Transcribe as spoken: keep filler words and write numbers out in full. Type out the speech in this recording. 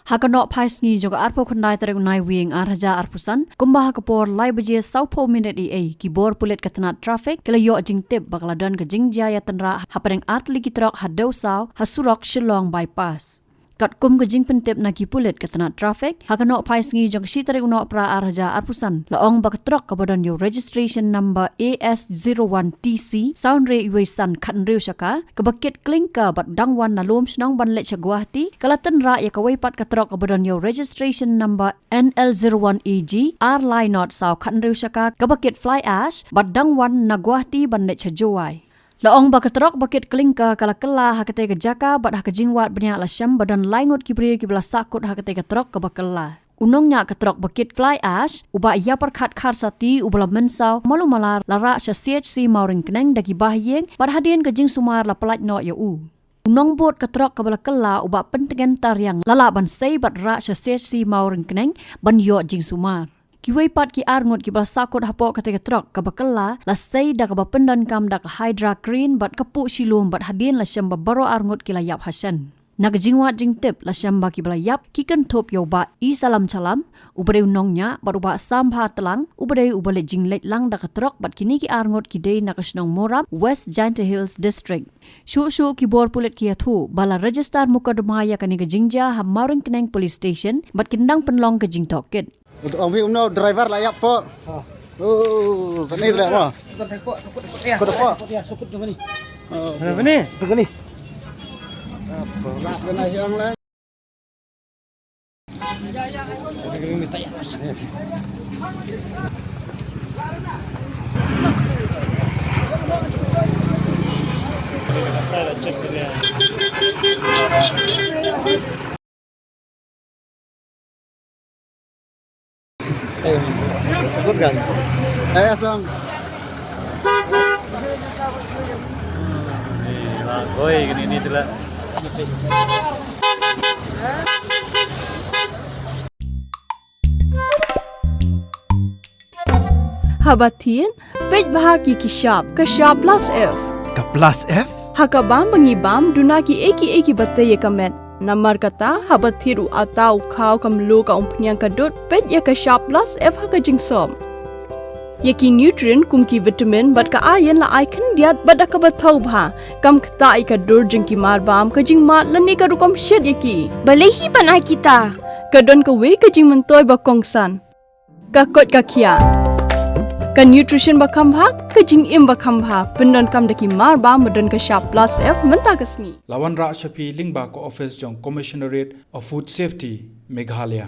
Ha ka nohphai sngi jong ka arphew khyndai tarik u Naiwieng ar hajar arphew san, kumba ha ka por lai baje sawphew minit eiei, ki bor pulit ka tnat traffic ki la ïoh jingtip ba ka la don ka jingjia ïatynrah hapdeng artylli ki trok ha Dewsaw, ha surok Shillong Bypass. Katkum ka jingpyntip na ki pulit ka tnat traffic, ha ka nohphai sngi jong ka shi tarik u Nohprah ar hajar arphew san, la ong ba ka trok kaba don ïa u registration number A S zero one T C saw hynriew wei san khathynriew shaka, kaba kit klinker bad dang wan na Lumshnong ban leit sha Guwahati, ka la tynrah ïa kawei pat ka trok kaba don ïa u registration number N L zero one A G ar lai not saw khathynriew shaka, kaba kit fly ash bad dang wan na Guwahati ban leit sha Jowai. La ong ba ka trok ba kit klinker ka la kylla ha katei ka jaka bad ha ka jingwad bniah la shem ba don lai ngut ki briew kiba la sahkut ha katei ka trok kaba kylla. U nongñiah ka trok ba kit fly ash, u Bah Ïapyrkhat Kharsati, uba la mynsaw malu mala, la rah sha C H C Mawryngkneng da ki bahaïing, bad hadien ka jingsumar la pyllait noh ïa u. U nongbud ka trok kaba la kylla, u Bah Pyntngen Tariang, la lah ban sei bad rah sha C H C Mawryngkneng ban ïoh jingsumar. Kiwei pat ki ar ngut kiba la sahkut hapoh katei ka trok kaba kylla, la sei da kaba pyndonkam da ka Hydra Crane bad ka puh shilum, bad hadien la shem ba baroh ar ngut ki la ïap hashen. Na ka jingwad jingtip la shem ba kiba la ïap ki kynthup ïa u Bah Isalam Chalam, uba dei u nongñiah, bad u Bah Sambha Tlang, uba dei uba leit jingleit lang da ka trok, bad kine ki ar ngut ki dei na ka shnong Morap, West Jaintia Hills District. Shuh shuh ki bor pulit ki ïathuh ba la register mukotduma ïa kane ka jingjia ha Mawryngkneng Police Station, bad kin dang pynlong ka jingtohkit. Ong phi, um, no driver la ïap po. Oh, kane la mo. Ko da po. Oh, kane. Kane. Eh, asam. Oi, kini ni tu lah. Haba thied, peit bha ki ki shap, ka shap plus F. Ka plus F? Ha ka bam ba ngi bam, duna kiei kiei kiba tei ïa ka met. Namar kata, haba thied u atta, u khaw, ka mluh, ka umphniang, ka dud, peit ïa ka shap plus F ha ka jingsop. Ïa ki nutrient kum ki vitamin bad ka iron la ai khyndiat bad da kaba thaw bha. Kam ktah ïa ka dur jong ki mar bam, ka jingmad lane ka rukom shet ïa ki. Balei hi ban ai kita? Ka don kawei ka jingmyntoi ba kongsan. Ka koit ka khiah. Ka nutrition ba kham bha, ka jingim ba kham bha. Pyndonkam da ki mar bam ba don ka shap plus F mynta ka sngi. La wanrah sha phi lyngba ka office jong Commissionerate of Food Safety, Meghalaya.